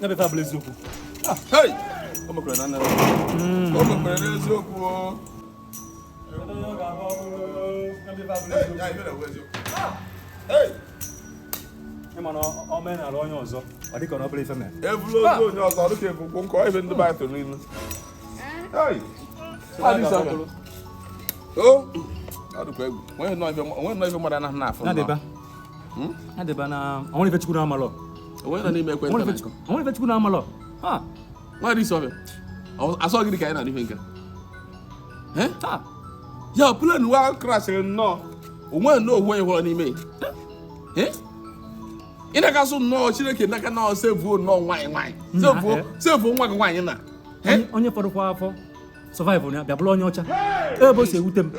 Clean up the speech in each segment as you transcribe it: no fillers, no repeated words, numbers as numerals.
Ya bụ ife abụla eziokwu. Hey! O mekwara na nna o mekwara n'eziokwu o. Hey, ya ife na-ekwu eziokwu. Hey! Ịma na omenala onye ọzọ ọ dịka na ọ bụla ife mere. Ebulu ozu onye ọzọ, ọ dịka ebukwu nkọ ebe ndị be anyị tụrụ n'ilu. Hey! Adịsị ọbịa. O! Ọ dịkwa egwu. Onwe nnọọ ife mmadụ anaghị na-afụ Ya nnọọ. dịba. Ya dịba na onwere ife Chukwu na-amalọ. Onwe nọ n'ime ekwentị na-akọ. Onwere ife Chukwu na-amalọ. Ha! Nwa adịsị ọbịa. Asọ gịnị ka anyị na-adị ife nke a? Eh? Ha! Ya plane wa crashịrị nnọọ. Onwe nnọọ ohu onye hụrụ n'ime ya. Eh? Ị na-akasụ nnọọ Chineke n'aka nnọọ sevuo nnọọ nwaanyị nwaanyị. Sevuo sevuo nwa gị nwaanyị na. Eh? Onye fọdụkwa afọ survive ya bịa bụrụ onye ọcha. Ebe o si ewute m.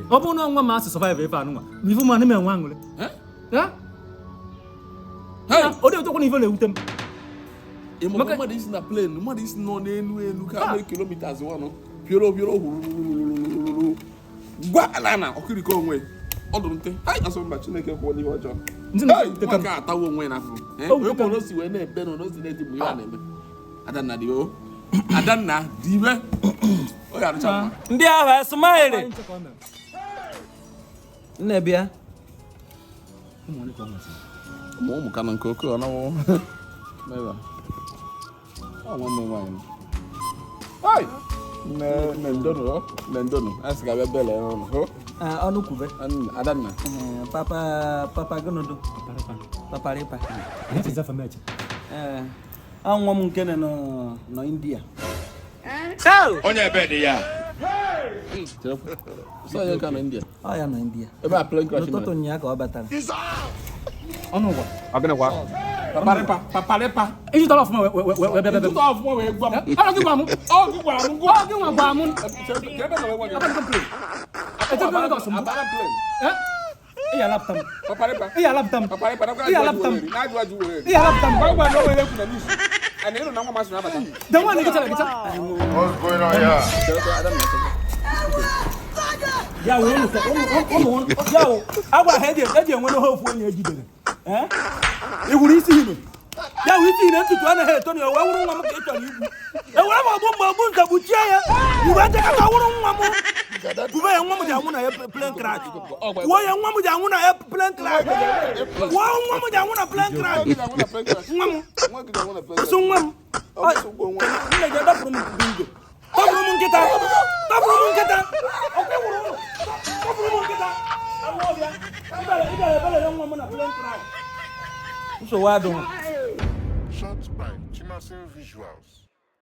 Ọ bụrụ na nwa m asị survive ife anụnwa, ma ife m ana m enwe aṅụrị. Eh? Ya? Hey! Ọ dị ụtọkwa na ife na-ewute m. Ị ma mmadụ isi na plane, mmadụ isi nọ n'elu elu ka mee kilometers one pioro pioro hurururururu gwa ala na ọkịrịkọ onwe ọ dụrụ nte. Hai, asọ mba Chineke kwuo n'ihe ọjọọ. Ndị Hey, na-ewute ka m. nwoke a atawo onwe ya n'afọ. Eh, O onye wute ka m. kwuru o si wee na-ebe na o si na-eti mgbe ihe a na-eme. Adanna dị o. Adanna dị ime. Ọ ga-arụcha mma. Ndị ahụ esmaịlị nne bịa. Ụmụ ụmụ ka nọ nke oke ọ nọwụ. Ebe a. Ọ nwanne m nwaanyị. Hai! Nne nne ndonu o. Nne ndonu. A sị ka bịa bele ọnụ. Ho. Ọnụ kwube. Adanna. Papa papa gụnụdụ paparịpa. Ee, nwa m nke nọ nọ India. Onye ebe dị ya. Sọ ya ka nọ India. Ọ ya nọ India. Ebe a plane crash N'ụtụtụ mere. ụnyaahụ ka ọ batara. Ọnụ ụwa. Ọgịnịkwa? Paparipa, paparipa. Iji tọrọ ọfụma wee bịa bịa bịa. Ntụtụ ọfụma wee gwa m. Ọ gị gwa m. Ọ gị gwara m gwa. Ọ gị nwa gwa m. Ka ebe nọ wee gwa gị. Abara plane. Eche m Lagos mbụ. Abara plane. Eh? Ị ya alapụta m. Paparipa. Ị ya alapụta m. Paparipa. Ị ya alapụta m. Na-ajụ ajụ were. Ị ya alapụta m. Gwa gwa na o were ekwu na news. A na-elu na nwa masị na-abata. De nwa na-egicha egicha. What's going on here? Ya wee ụmụ ya wụ agwa ha eji enwe n'ohe ofu onye ejidere. Ị hụrụ isi hino ya wụ isi hino ntutu anaghị eto na wee wụrụ nwa m ka ị chọrọ igbu. Ewere m ọgbụ mgbe ogbu nze gbuchie ya igwe ejekọta wụrụ nwa m bube ya nwa m ji anwụ na ya plane crash kwuo ya nwa m ji anwụ na ya plane crash kwuo nwa m ji anwụ na plane crash nwa m sụ nwa m nne gị dọpụrụ m bingo tọpụrụ m nkịta tọpụrụ m nkịta ọkwa ịwụrụ ụlọ tọpụrụ m nkịta anụ ọbịa ịbịara ebere ya nwa m na plane crash nsogbu adịghị. Shot by Chimasin Visuals.